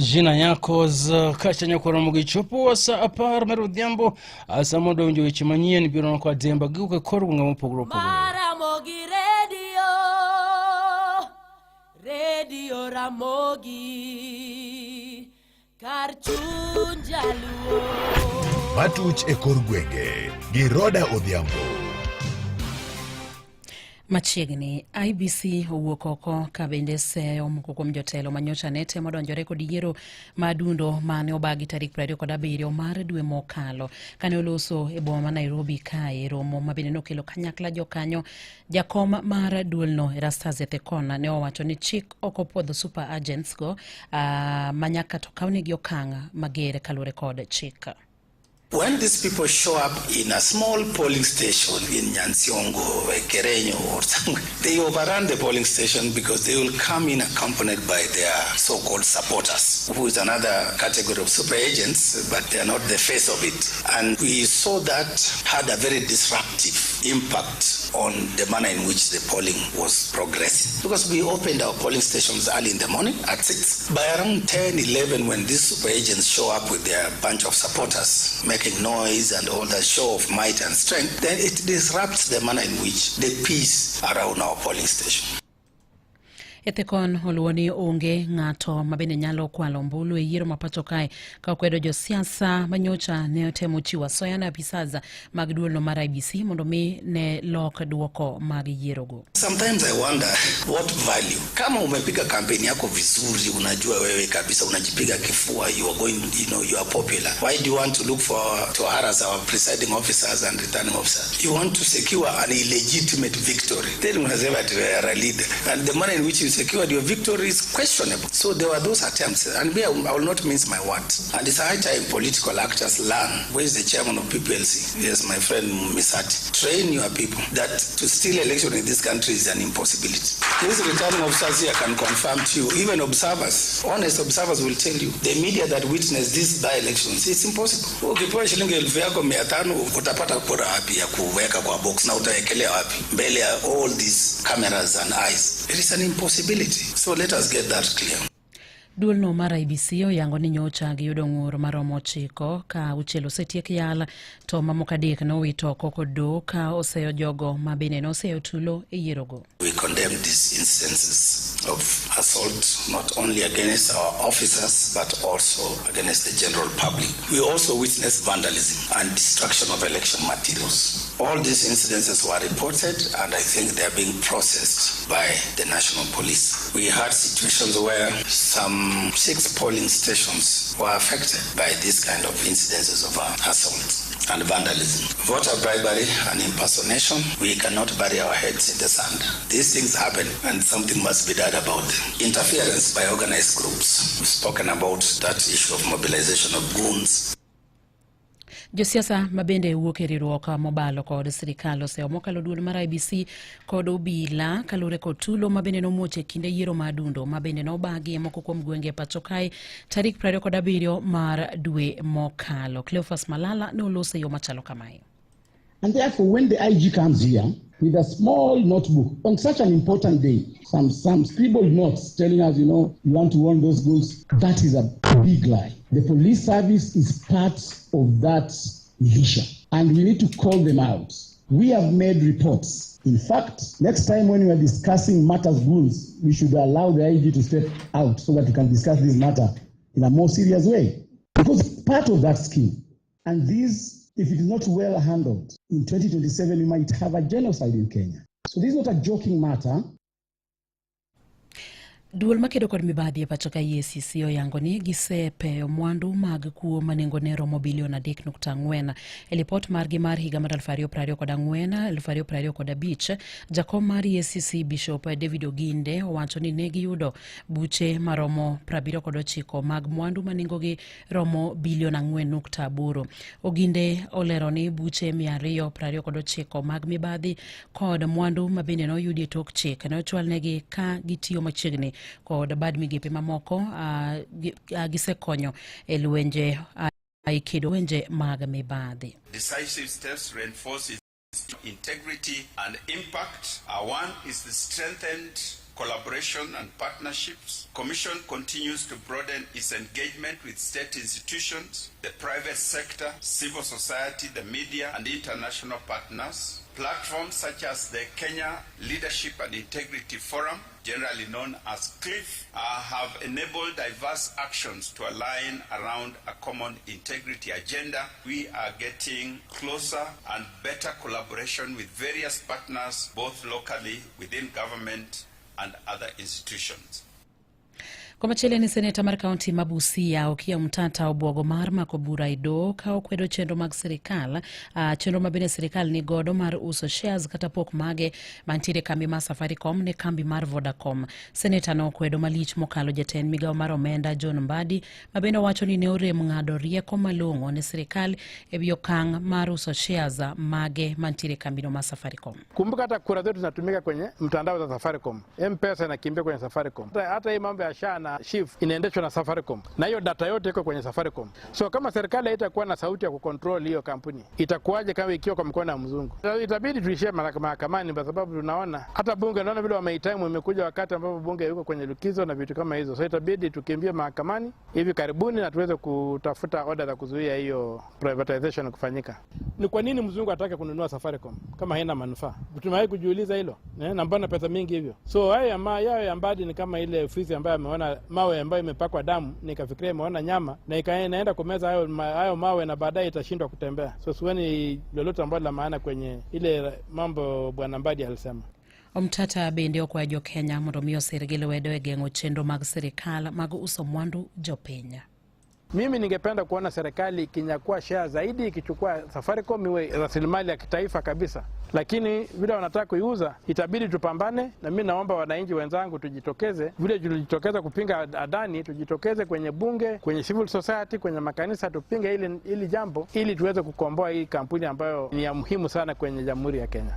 Jina yako kacha nyakoro gichopo sa 10 mar odhiambo sa mondo winjo weche manyien biro kwa demba giwuok e kor gwenge mopogore opogore. Ramogi Radio, Radio Ramogi, kar chuny jaluo. Matuch e kor gwenge gi Roda Odhiambo. Machiegni, IEBC owuok oko ka bende seyo moko kuom jotelo manyocha ne temo donjore kod yiero ma dundo mane obagi tarik 27 mar dwe mokalo. Kane oloso e boma ma Nairobi kae, romo ma bende nokelo kanyakla jokanyo, jakom mar duolno Erastus Ethekon ne owacho ni chik ok opuodho super agents go ma nyaka to kawnegi okang' mager kaluwore kod chik. When these people show up in a small polling station in Nyansiongo, Kerenyo or somewhere, they overrun the polling station because they will come in accompanied by their so-called supporters, who is another category of super agents, but they are not the face of it. And we saw that had a very disruptive impact on the manner in which the polling was progressing. Because we opened our polling stations early in the morning at 6. By around 10, 11, when these super agents show up with their bunch of supporters, making noise and all that show of might and strength, then it disrupts the manner in which the peace around our polling station. Ethekon oluwo ni onge ng'ato ma bende nyalo kwalo ombulu e yiero ma pacho kae ka okwedo josiasa manyocha ne otemo chiwo asoya ne apisas mag duolno mar IEBC mondo mi ne lok duoko mag yierogo. Sometimes I wonder what value. Kama umepiga kampeni yako vizuri, unajua wewe kabisa unajipiga kifua, you are going, you are popular. Why do you want to look for to harass our presiding officers and returning officers? You want to secure an illegitimate victory. Then unasema ati we are a leader. And the manner in which you secured your victory is questionable. So there were those attempts. And me, I will not mince my words. And it's high time political actors learn. Where is the chairman of PPLC? Yes, my friend Misati. Train your people that to steal election in this country is an impossibility. These returning officers here can confirm to you, even observers, honest observers will tell you, the media that witnessed these by-elections, it's impossible. Ukipewa shilingi 5,500 utapata kura wapi ya kuweka kwa box na utawekelea wapi mbele ya all these cameras and eyes? It is an impossibility. So let us get that clear. Duolno mar IEBC oyango ni nyocha giyudo ng'ur maromo 9 ka 6 osetiek yal to mamoko 3 nowito oko kod doho ka oseyo jogo ma bende noseyo tulo e yierogo. We condemn these instances of assault not only against our officers but also against the general public. We also witnessed vandalism and destruction of election materials. All these incidences were reported and I think they are being processed by the National Police. We had situations where some 6 polling stations were affected by this kind of incidences of assault and vandalism. Voter bribery and impersonation, we cannot bury our heads in the sand. These things happen and something must be done about them. Interference by organized groups. We've spoken about that issue of mobilization of goons. Josiasa ma bende wuok e riwruok mobalo kod sirikal oseyo mokalo duol mar IEBC kod obila kaluwore kod tulo ma bende nomuoch e kinde yiero ma adundo ma bende nobagi e moko kuom gwenge pacho kae tarik 27 mar dwe mokalo. Cleophas Malala ne oloso e yo machalo kamae. And therefore, when the IG comes here with a small notebook on such an important day, some scribbled notes telling us, you want to warn those goals, that is a big lie. The police service is part of that militia, and we need to call them out. We have made reports. In fact, next time when we are discussing matters goons, we should allow the IG to step out so that we can discuss this matter in a more serious way. Because it's part of that scheme. And this, if it is not well handled, in 2027, we might have a genocide in Kenya. So this is not a joking matter. Duol makedo kod mibadhi e pacho ka EACC oyango ni gisepeyo mwandu mag kuo ma nengone romo bilion 3.4. E lipot margi mar higa mar 2024, 2025, jakom mar EACC Bishop David Oginde owacho ni ne giyudo buche maromo 79 mag mwandu ma nengogi romo bilion 4.8. Oginde olero ni buche 229 mag mibadhi kod mwandu ma bende noyudi e tok chik ne ochwalnegi ka gitiyo machiegni kod bad migepe mamoko, gisekonyo e lwenje, e kedo lwenje mag mibadhi. Decisive steps reinforce its integrity and impact. One is the strengthened Collaboration and partnerships. Commission continues to broaden its engagement with state institutions, the private sector, civil society, the media, and international partners. Platforms such as the Kenya Leadership and Integrity Forum, generally known as CLIF, have enabled diverse actions to align around a common integrity agenda. We are getting closer and better collaboration with various partners, both locally, within government, and other institutions. Komachielo ni seneta mar kaunti ma Busia, Okiya Omtatah, obwogo mar mako bura e doho ka okwedo chenro mag sirikal, chenro ma bende sirikal ni godo mar uso shares kata pok mage mantiere kambi mar Safaricom ne kambi mar Vodacom. Seneta no okwedo malich mokalo jatend migawo mar omenda, John Mbadi, ma bende owacho ni ne orem ng'ado rieko malong'o ne sirikal e wi okang' mar uso shares mage mantiere kambino mar Safaricom. Kumbuka hata kura zetu zinatumika kwenye mtandao za Safaricom. M-Pesa inakimbia kwenye Safaricom. Hata hii mambo ya SHA na SHIF inaendeshwa na Safaricom, na hiyo data yote iko kwenye Safaricom. So kama serikali haitakuwa na sauti ya kucontrol hiyo kampuni, itakuwaje kama ikiwa kwa mkono wa mzungu? Itabidi tuishie mahakamani, kwa sababu tunaona hata bunge, naona vile wameitime, imekuja wakati ambapo bunge yuko kwenye likizo na vitu kama hizo. So itabidi tukimbie mahakamani hivi karibuni na tuweze kutafuta order za kuzuia hiyo privatization kufanyika. Ni kwa nini mzungu atake kununua Safaricom kama haina manufaa? Tumewahi kujiuliza hilo, na mbona pesa mingi hivyo? So haya yao ya Mbadi ni kama ile fisi ambayo ameona mawe ambayo imepakwa damu, nikafikiria imeona nyama na ikaenda kumeza hayo mawe na baadaye itashindwa kutembea. So sioni lolote ambalo la maana kwenye ile mambo bwana Mbadi alisema. Omtata bende okwayo jokenya mondo mi osir gi lwedo e geng'o chenro mag sirikal mag uso mwandu jopiny. Mimi ningependa kuona serikali ikinyakua share zaidi, ikichukua Safaricom iwe rasilimali ya kitaifa kabisa, lakini vile wanataka kuiuza itabidi tupambane. Na mimi naomba wananchi wenzangu tujitokeze, vile tulijitokeza kupinga Adani, tujitokeze kwenye bunge, kwenye civil society, kwenye makanisa, tupinge ili jambo ili tuweze kukomboa hii kampuni ambayo ni ya muhimu sana kwenye Jamhuri ya Kenya.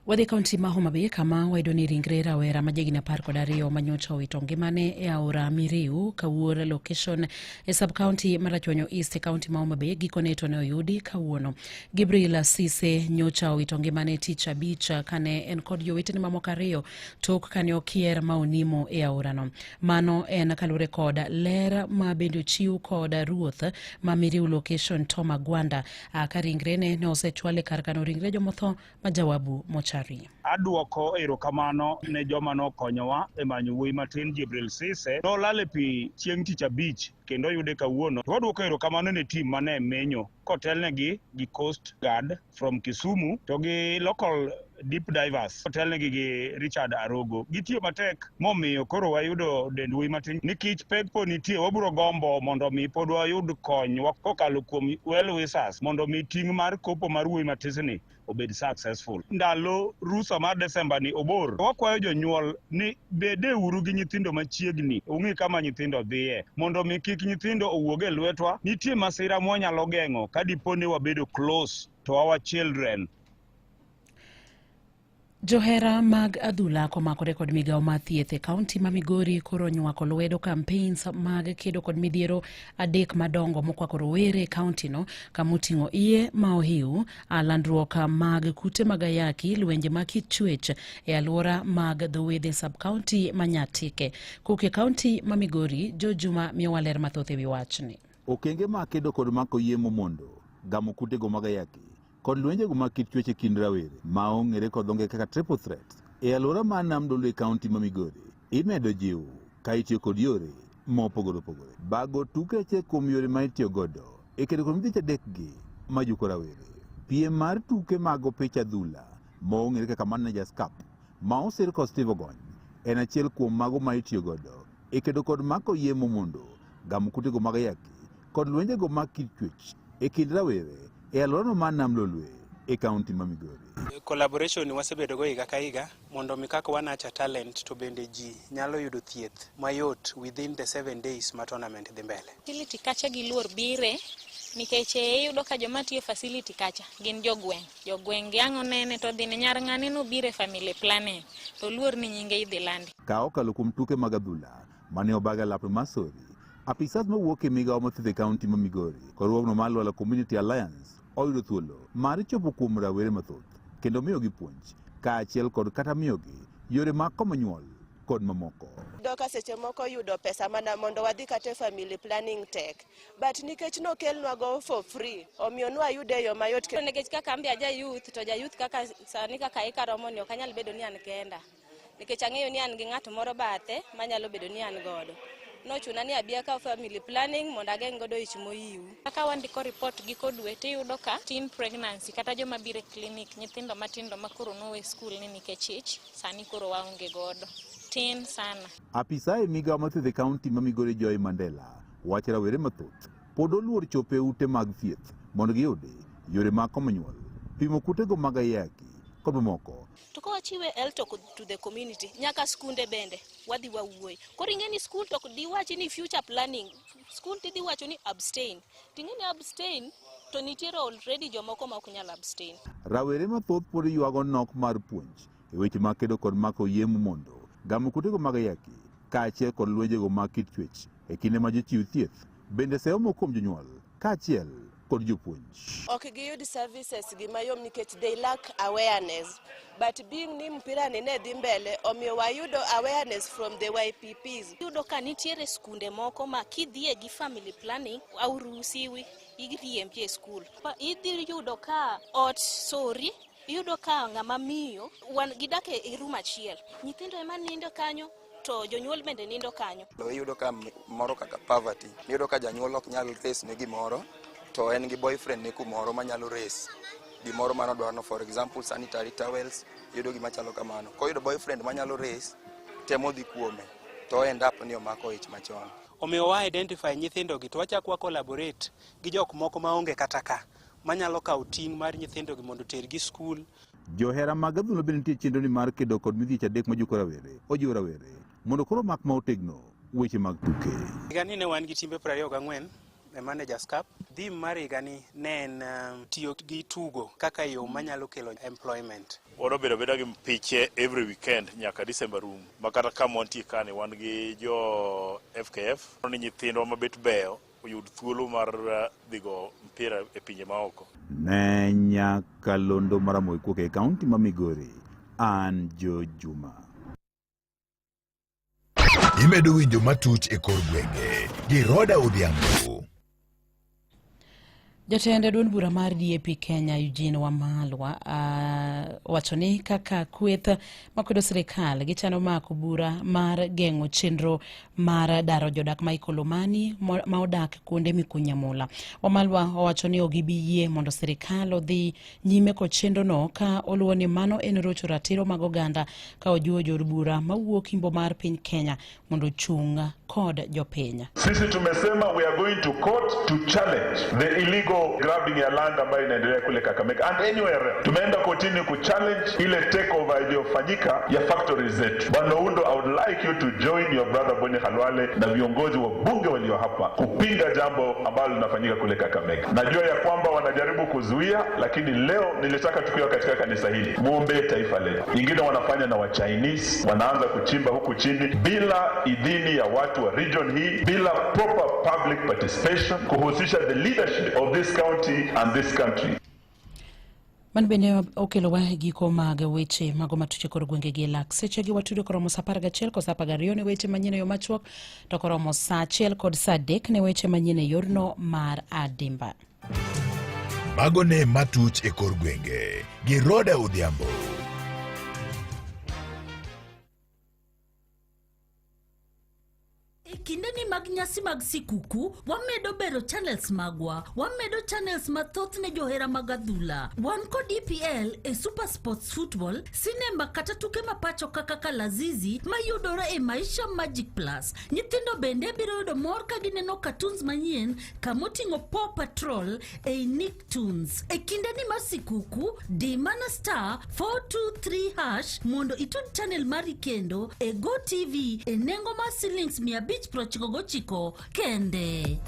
Wadhi kaunti ma Homa Bay, kama wayudo ni ringre rawera ma jahigni 12 manyocha owito ngimane e aora Miriu Kawuor location e sub county mar Rachuonyo East e kaunti ma Homa Bay gikone to ne oyudi kawuono. Gibril Sise nyocha owito ngimane tich abich kane en kod jowetene mamoko ariyo tok kane okier ma onimo e aorano. Mano en kaluwore kod ler ma bende ochiw kod ruoth ma Miriu location, Tom Agwanda, ka ringrene ne osechwal e kar kano ringre jomotho ma Jawabu Mochari. Adwoko erokamano ne joma nokonyowa e manyo wuoyi matin Jibril Sise. Nolal e pi chieng' tich abich kendo oyude kawuono. To wadwoko erokamano ne team mane menyo kotelnegi gi Coast Guard from Kisumu to gi local deep divers kotelnegi gi Richard Arogo. Gitiyo matek momiyo koro wayudo dend wuoyi matin. Nikech pek pod nitie, wabiro gombo mondo mi pod wayud kony kokalo kuom well wishers mondo mi ting' mar kopo mar wuoyi matisni obed successful. Ndalo rusa mar Desemba ni obor. Wakwayo jonyuol ni bede uru gi nyithindo machiegni, ung'i kama nyithindo dhiye, mondo mi kik nyithindo owuog e lwetwa. Nitie masira mwanyalo geng'o ka dipo ni wabedo close to our children. Johera mag adhula komakore kod migawo mar thieth e kaunti ma Migori koro onywako lwedo campaigns mag kedo kod midhiero adek madongo mokwako rowere e kaunti no, kamoting'o iye ma ohiu, landruok mag kute mag ayaki, lwenje mag kit chwech e alwora mag dho wedhe sub county ma Nyatike. Kowuok e kaunti ma Migori, Jo Juma miyowa ler mathoth e wi wachni. Okenge mag kedo kod mako iye momondo, gamo kutego mag ayaki kod lwenjego mag kit chwech e kind rawere ma ong'ere kod dho ngere kaka triple threat e alwora mar Nam Lolwe e kaunti ma Migori imedo jiw ka itiyo kod yore mopogore opogore. Bago tuke achiel kuom yore ma itiyo godo e kedo kod midhieche adekgi majuko rawere. Piem mar tuke mag opich adhula ma ong'ere kaka Managers Cup ma osir kod Steve Ogony en achiel kuom mago ma itiyo godo e kedo kod mako iye momondo, gamo kutego mag ayaki kod lwenjego mag kit chwech e kind rawere e alworano mar Nam Lolwe e kaunti ma Migori. Collaboration wasebedo go higa ka higa mondo mi kaka wa-nurture talent to bende ji nyalo yudo thieth mayot within the 7 days ma tournament dhi mbele. Facility kacha giluor bire nikech iyudo ka joma tiyo facility kacha gin jogweng'. Jogweng' gi ang' onene to dhi ne nyar ng'ane nobiro e family planning to luor ni nyinge idhi landi. Ka okalo kuom tuke mag adhula mane obag e lap mar Sori, apisas mawuok e migawo mar thieth e kaunti ma Migori kod riwruogno mar Lwala Community Alliance oyudo thuolo mar chopo kuom rawere mathoth kendo miyogi puonj kaachiel kod kata miyogi yore mag komo nyuol. kod mamoko. Yudo ka seche moko yudo pesa mana mondo wadhi kata e family planning tek, but nikech nokelnwa go for free, omiyo nwayude e yo mayot. Nikech kaka an be aja youth to ja youth kaka sani kaka ika romo ni ok anyal bedo ni an kenda, nikech ang'eyo ni an gi ng'at moro bathe manyalo bedo ni an godo. Nochuna ni abi akaw family planning mondo ageng' godo ich moyiw. Kaka wandiko report giko dwe tiyudo ka teen pregnancy kata joma biro e clinic, nyithindo matindo ma koro nowe skul ni nikech ich, sani koro waonge godo. Tin sana. Apisa e migawo mar thieth e kaunti ma Migori Joy Mandela wacho rawere mathoth pod oluor chopo e ute mag thieth mondo giyudi yore mag komo nyuol, pimo kutego mag ayaki kod mamoko. To ka wachiwe health talk to the community, nyaka skunde bende wadhi wawuoye. Koro ing'e ni school to diwachi ni future planning, school tidhi wacho ni abstain. Ting'e ni abstain to nitiere already jomoko ma ok nyal abstain. Rawere mathoth pod ywago nok mar puonj e weche mag kedo kod mako yemo mondo gamo kutego mag ayaki kaachiel kod lwenjego mag kit chwech e kinde ma jochiw thieth bende seyo moko kuom jonyuol kaachiel kod jopuonj. Ok giyud services gi mayom nikech they lack awareness. But being ni mpira ni ne dhi mbele, omiyo wayudo awareness from the YPPs. Iyudo ka nitiere skunde moko ma kidhiye gi family planning auruhusiwi iriembi e skul. Idhi yudo ka ot sori, iyudo ka ng'ama miyo wan gidak e room achiel, nyithindo ema nindo kanyo to jonyuol bende nindo kanyo. Iyudo ka moro kaka poverty, iyudo ka janyuol ok nyal raise ne gimoro to en gi boyfriend ne kumoro manyalo raise gimoro manodwaro no, for example sanitary towels, iyudo gima chalo kamano. Koyudo boyfriend manyalo raise, temo dhi kuome to end up ni omako ich machon. Omiyo wa identify nyithindogi to wachak wa collaborate gi jok moko maonge kata ka manyalo kawo ting' mar nyithindogi mondo otergi skul. Johera mag adhula bende nitie chenro ni mar kedo kod midhieche adek majuko rawere ojiwo rawere mondo koro mak ma otegno weche mag tuke. Higani ne wan gi timbe 24 e Managers Cup. Theme mar higani ne en tiyo gi tugo kaka yo manyalo kelo employment. Wadwa bedo abeda gi piche every weekend nyaka December rum. Ma kata kama wantie kani wan gi jo FKF ni nyithindwa mabet beyo oyud thuolo mar dhi go mpira e pinje maoko. Ne nyakalondo mar Ramogi kuok e kaunti ma Migori, an Jo Juma. Imedo winjo matuch e kor gwenge gi Roda Odhiambo. Jatend duond bura mar DAP Kenya Eugene Wamalwa wacho ni kaka kweth makwedo sirikal gichano mako bura mar geng'o chenro mar daro jodak ma Ikolomani ma odak kuonde mikunye mula. Wamalwa owacho ni ok gibi yie mondo sirikal odhi nyime kod chenrono ka oluwo ni mano en rocho ratiro mag oganda ka ojiwo jood bura mawuok imbo mar piny Kenya mondo ochung' kod jopiny. Sisi tumesema we are going to court to challenge the illegal grabbing ya land ambayo inaendelea kule Kakamega and anywhere else. Tumeenda kotini ku challenge ile takeover iliyofanyika ya factories zetu. Bwana Oundo, I would like you to join your brother Boni Khalwale na viongozi wa bunge walio hapa kupinga jambo ambalo linafanyika kule Kakamega. Najua ya kwamba wanajaribu kuzuia, lakini leo nilitaka tukiwa katika kanisa hili muombe taifa letu. Ingine wanafanya na wa Chinese, wanaanza kuchimba huku chini bila idhini ya watu wa region hii, bila proper public participation, kuhusisha the leadership of this county and this country. Mano bende okelowa e giko mag weche mago matuche kor gwenge gi lak. Sechegi watudo koromo saa 11 kod saa 12 ne weche manyien e yo machuok, to koromo saa 1 kod saa 3 ne weche manyien e yorno mar adimba. Mago ne matuch e kor gwenge gi Roda Odhiambo. E kindeni mag nyasi mag sikuku, wamedo bero channels magwa. Wamedo channels mathoth ne johera mag adhula. Wan kod EPL e Super Sports Football, sinema kata tuke mapacho kaka Kalazizi mayudore e Maisha Magic Plus. Nyithindo bende biro yudo mor ka gineno cartoons manyien kamoting'o Paw Patrol ei Nicktoons. E kindeni mar sikuku, di mana star 423 hash mondo itud channel mari kendo e Go TV e nengo mar silings 599 kende.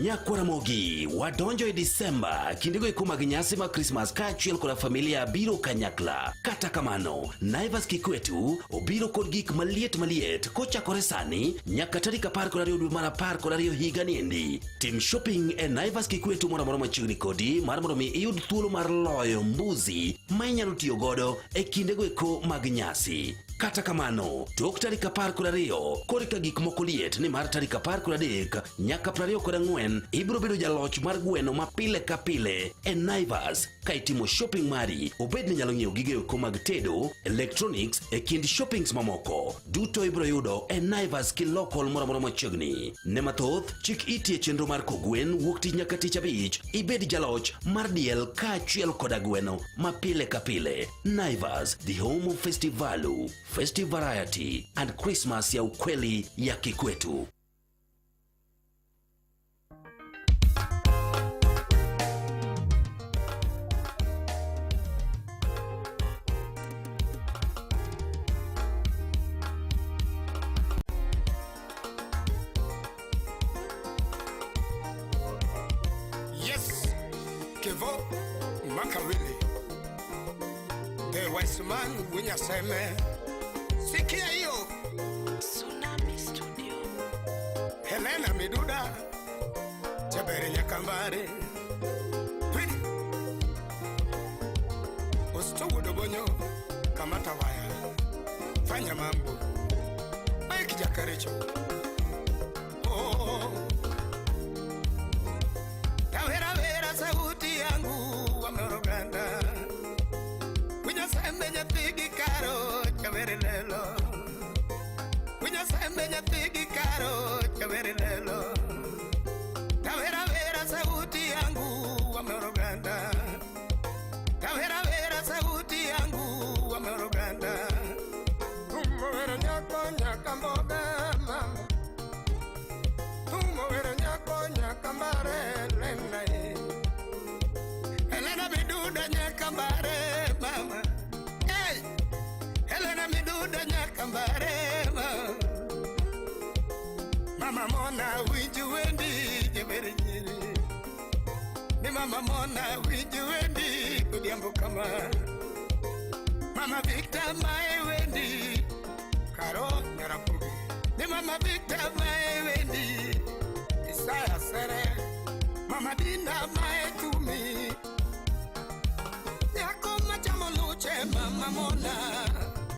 Nyakwaramogi wadonjo e Disemba, kindego eko mag nyasi mag Krismas kaachiel koda familia biro kanyakla. Kata kamano, Naivas Kikwetu obiro kod gik maliet maliet kochakore sani nyaka tarik 12 dwe mar 12 higa niendi. Tim shopping e Naivas Kikwetu moro amora machiegni kodi mar mondo mi iyud thuolo mar loyo mbuzi ma inyalo tiyo godo e kindego eko mag nyasi. Kata kamano, tok tarik 12 korka gik moko liet ni mar tarik 13 nyaka 24 ibiro bedo jaloch mar gweno ma pile ka pile e Naivas ka itimo shopping mari, obed ni nyalo ng'iewo gige oko mag tedo, electronics e kind shoppings mamoko duto ibiro yudo e Naivas kilokol moro amora machiegni. Ne mathoth, chik iti e chenro mar kogwen wuok tich nyaka tich abich, ibed jaloch mar diel kaachiel koda gweno ma pile ka pile. Naivas, the home of festive value, festive variety and Christmas ya ukweli ya kikwetu. Yes, Kevo Makawili, the wise man Winyaseme. Sikia hiyo. Tsunami Studio. Helena Miduda, Jabere Nyakambare, Pidi Usitugu Dobonyo, kamata waya, fanya mambo, Mike Jakarecho. Oh. Tawera vera sauti yangu wa Moroganda, Winyasembe nyathigi karo chavere lelo, Winyasembe nyathigi karo chavere lelo. Tawera vera sauti yangu wa Moroganda, Tawera vera sauti yangu wa Moroganda. Tumowero nyako nyakamboga mama, Tumowero nyako nyakambare lena e. Helena miduda nyakambare mama, hey! Helena miduda nyakambare mama. Mama mona winju wendi jebere nyiri, ni mama mona winju wendi odhiambo kama. Mama Victor mae wendi karo nyarapogi, ni mama Victor mae wendi Isaya sere, mama Dina mae tumi. Nyako machamo luche mama mona.